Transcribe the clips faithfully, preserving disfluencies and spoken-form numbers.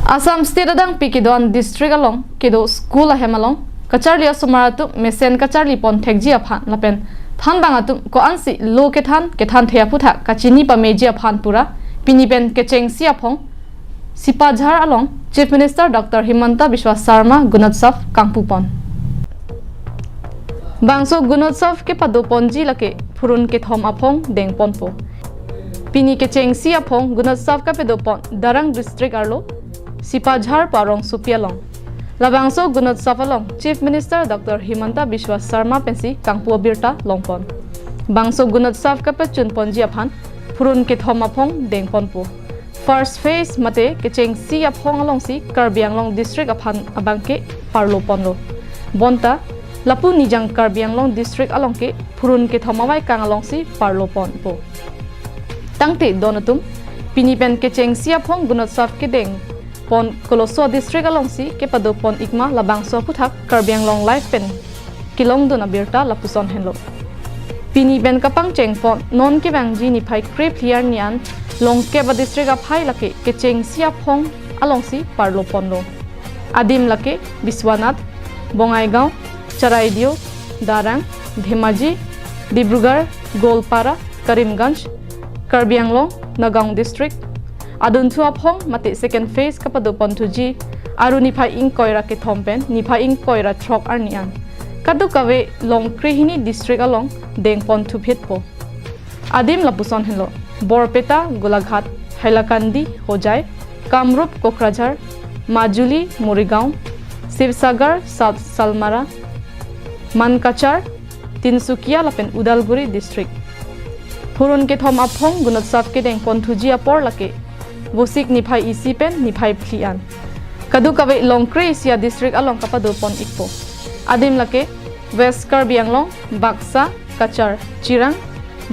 Assam State adang pi kedo-an district along kedo school ahem along kacharli asomar atum mesen kacharli pon thekji aphan lapen thanbang atum ko-ansi lo kethan kethan the aphuthak kachini pameji aphan pura pini pen kechengsi aphong Sipajhar along Chief Minister Doctor Himanta Biswa Sarma Gunotsav kangpu pon. Bangso Gunotsav kepado ponji lake phurun kethom aphong deng ponpo. Pini kechengsi aphong Gunotsav kapado pon Darrang District arlo Sipajhar pu arongsopi along. Labangso Gunotsav along Chief Minister Doctor Himanta Biswa Sarma pensi kangpu abirta long pon. Bangso Gunotsav kapachun ponji aphan phurun kethom aphong deng ponpo. First phase mate kechengsi aphong alongsi Karbi Anglong District aphan abangke parlo ponlo. Bonta lapu Nijang Karbi Anglong District along ke phurun kethom avaikang alongsi parlo ponpo. Tangte don atum pini pen kechengsi aphong Gunotsav kedeng pon koloso district alongsi kepado pon ikma labangso aphuthak Karbi Anglong Live pen kelongdun abirta lapuson henlo. Pini pen kapangcheng pon non kevangji niphai krephli arni an longkep adistrict aphai lake kechengsi aphong alongsi parlo ponlo. Adim lake Biswanath, Bongaigaon, Charaideo, Darrang, Dhemaji, Dibrugarh, Goalpara, Karimganj, Karbi Anglong, Nagaon District, adunthu aphong mate second phase kapado ponthuji, aru niphai ingkoi ra kethom pen niphai ingkoi ra throk arni an. Kadokave longkre hini district along deng ponthu phitpo. Adim lapuson henlo, Borpeta, Golaghat, Hailakandi, Hojai, Kamrup, Kokrajhar, Majuli, Morigaon, Sibsagar, South Salmara, Mankachar, Tinsukia lapen Udalguri District. Phurun kethom aphong Gunotsav kedeng ponthuji apor lake Vosik niphai isi pen niphai phli an. Kadokave longkre isi adistrict along kapado pon ikpo. Adim lake West Karbi Anglong, Baksa, Cachar, Chirang,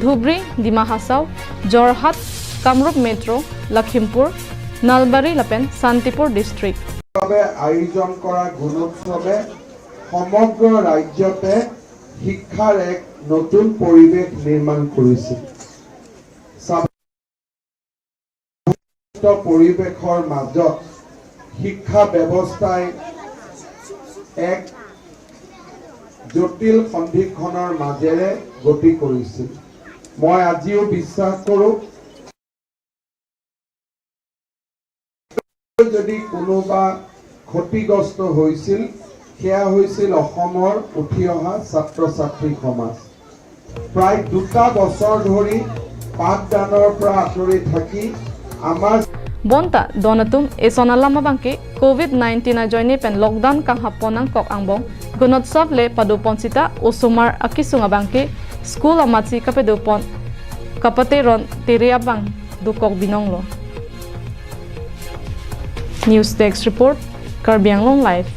Dhubri, Dima Hasao, Jorhat, Kamrup Metro, Lakhimpur, Nalbari lapen Santipur District. বাবে আয়োজন কৰা গুণোৎসৱে সমগ্ৰ ৰাজ্যতে শিক্ষাৰ এক নতুন পৰিৱেশ নিৰ্মাণ কৰিছিল। চাপ-, পৰিৱেশৰ মাজত শিক্ষা ব্যৱস্থাই এক জটিল সন্ধিক্ষণৰ মাজেৰে গতি কৰিছিল। মই আজিও বিশ্বাস কৰোঁ, যদি কোনোবা ক্ষতিগ্ৰস্ত হৈছিল, সেয়া হৈছিল অসমৰ উঠি অহা ছাত্ৰ-ছাত্ৰী সমাজ। প্ৰায় দুটা বছৰ ধৰি পাঠদানৰ পৰা আঁতৰি থাকি আমাৰ Bonta don atum eson alam abangke Covid nineteen ajoine pen lockdown kanghap pon nangkok angbong Gunotsav le pado pon sita osomar akesung abangke school amatsi kapado pon kapate ron tere abang dokok binonglo. News Desk Report, Karbi Anglong Live.